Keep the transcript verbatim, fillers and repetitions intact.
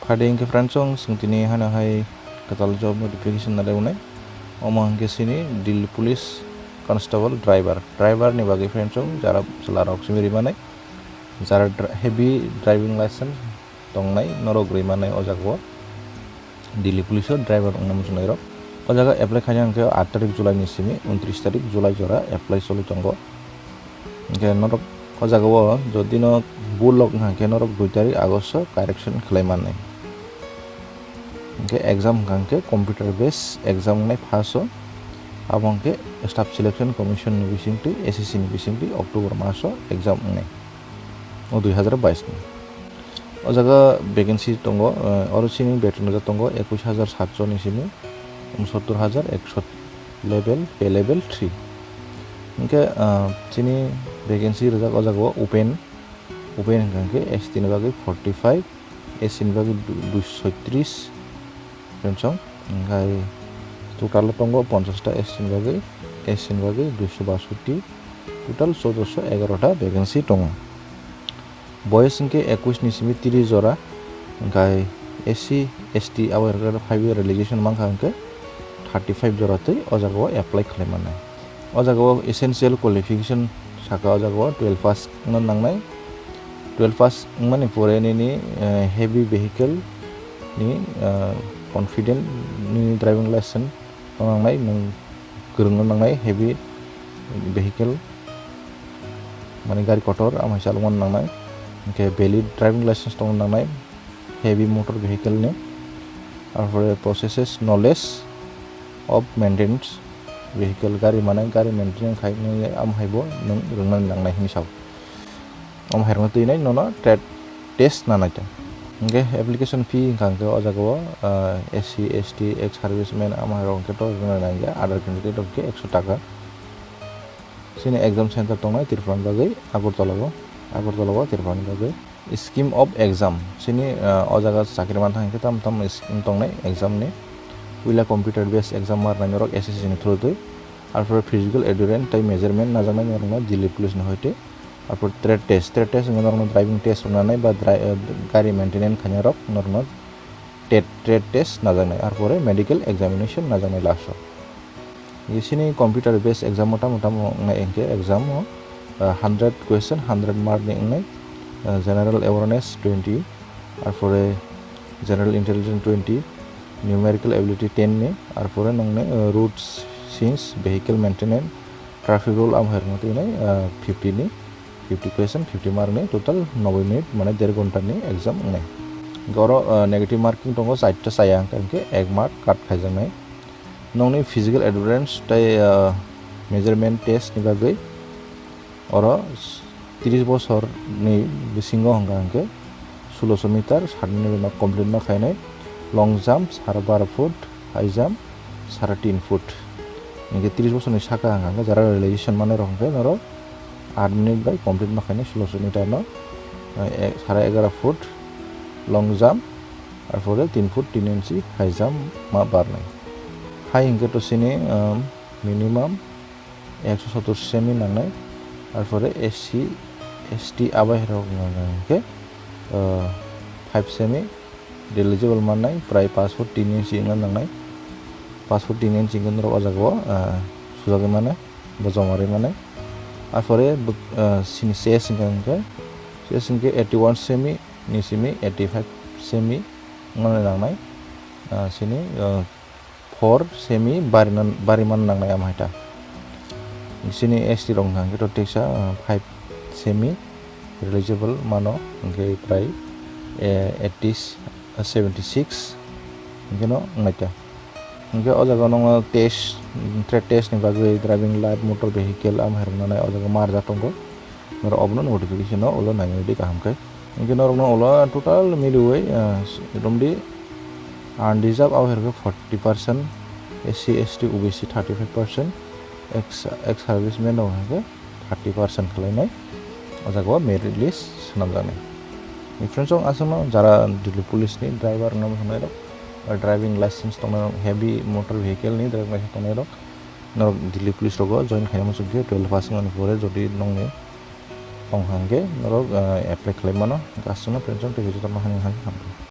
Hade hingke friends, chwng tini hano hai kwtal job notification nare unai. Omo hingke sini Delhi Police Constable Driver. Driver ni bagwi friends, chwng jara chwla rok simi rimanai. Jara dra-, heavy driving license tongnai norok rimanai o jaga o. Delhi Police o driver wngna muchunai rok. O jaga apply khaina hingke aat tarik July ni simi untris tarik July jora apply choli tongo. Hingke norok o jaga o jodi no bulok wngkha hingke norok dui tarik August o correction khlai mannai. Hingke exam wngkha hingke computer based exam wngnai first o. Abo hingke Staff Selection Commission ni bisingtwi, S S C ni bisingtwi October mas o exam wngnai. O dui hazar bais ni. O jaga vacancy tongo, eh, oro sini beton rijak tongo ekush hajar satso ni simi unsottor hajar ekso, level, pay level three. Hingke, ah, chini vacancy rijak o jaga o open, open hingka hingke S T ni bagwi forty five, S C ni bagwi du-, duiso soitris, friends, hingkai total o tongo ponchash ta S C ni bagwi, S C ni bagwi duiso basotti, total choudoso egaroh ta vacancy tongo. Boyes hingke ekush ni simi tris jora, hingkai S C, S T abo five year relegation mankha hingke thirty five jora tei o jaga o apply khlai mannai. O jaga o essential qualification saka o jaga o twelve pass wngna nangnai. Twelve pass wngmani pore nini, eh, heavy vehicle ni, eh, confident nini driving license tongna nangnai, nwng kwrwngna nangnai heavy vehicle, mane gari kotor, amo hai chalokna nangnai, hingke valid driving license tongna nangnai heavy motor vehicle ni, arpore processes knowledge of maintenance vehicle, gari mane gari maintenance khai nini amo hai bo nwng rwngna nangnai hinwi sao. Omo hai rwngno twi nai nono trade test nanai ta. Hingke application fee hingka hingke o jaga o, ah, S C, S T, ex serviceman amo hai rok hingke to rwna nangya, other candidate rok hingke ekso taka. Chini exam center tongnai Tripura ni bagwi Agartala o, Agartala o Tripura ni bagwi. Scheme of exam, chini, ah, o jaga chakri mantha hingke tam tam scheme tongnai exam ni. Puila computer based exam ma rwnai norok S S C ni through twi. Arpore physical endurance tei measurement najaknai norokno Delhi Police ni hoite. Arpor trade test, trade test wngkha norokno driving test rwnanai ba dri-, eh, gari maintenance khainai rok norokno tet-, trade test najaknai, arpore medical examination najaknai last o. Bisini computer based exam o tamo tamo wngnai hingke exam o, eh, hundred question, hundred mark ni wngnai, eh, general awareness twenty, arpore general intelligence twenty, numerical ability ten ni, arpore nongni, eh, road, science, vehicle maintenance, traffic rule amo hai rwngno twi nai, ah, fifty ni, fifty question, fifty mark ni, total noboi minute, mane der ghonta ni exam wngnai. Hingke oro, ah, negative marking tongo, charta chaya hingka hingke ek mark cut khaijaknai. Nongni physical endurance tei, ah, measurement test ni bagwi oro tris bosor ni bisingo hingka hingke sulosho meter, sat minute no complete ma khainai, long jump sara baro foot, high jump sara tin foot. Hingke tris bosor ni saka hingka hingke jara realization manai rok hingke norok aat minute bai complete ma khainai sulosho meter no, eh, sara egaroh foot long jump, arpore tin foot tin inchi high jump ma barnai. Hai hingke to sini, um, minimum ekso sottor semi nangnai, arpore S C, S T abai rok nangnai hingke, ah, five semi eligible mannai, prai paanch foot tin inchi wngna nangnai. Paanch foot tin inchi hingke norok o jaga o, ah, sujagwi mano, bo joma rwi mano. Arpore bo, ah, sini chest hingka hingke, chest hingke eighty one semi ni simi eighty five semi wngna nangnai, ah, sini, ah, four semi barina, bariman nangnai amo hai ta. Sini S T rok hingka hingke to teksa, ah, five semi eligible mano, hingke prai, eh, eighty, seventy six hingke no wngnai ta. Hingke o jaga nongo test, trade test ni bagwi driving light, motor vehicle amo hai rok nanai o jaga ma rwjak tongo. Norok obono notification o ulo nai di kaham khe. Hingke norokno ulo total miliwi, ah, romdi unreserved abo hai rok khe forty percent, S C, S T, O B C thirty five percent, ex, ex serviceman rok hingke thirty percent khlainai o jaga o merit list swnamjaknai. Ni friends, chwng aswkno jara Delhi Police ni driver wngna muchungnai rok, driving license tongnai rok, heavy motor vehicle ni driving license tongnai rok, norok Delhi Police rogo join khaina muchung khe twelve pass wngmani pore jodi nongni tong hang khe norok, ah, apply khlai mano. Aswkno friends, chwng tei jotono hamya hamya.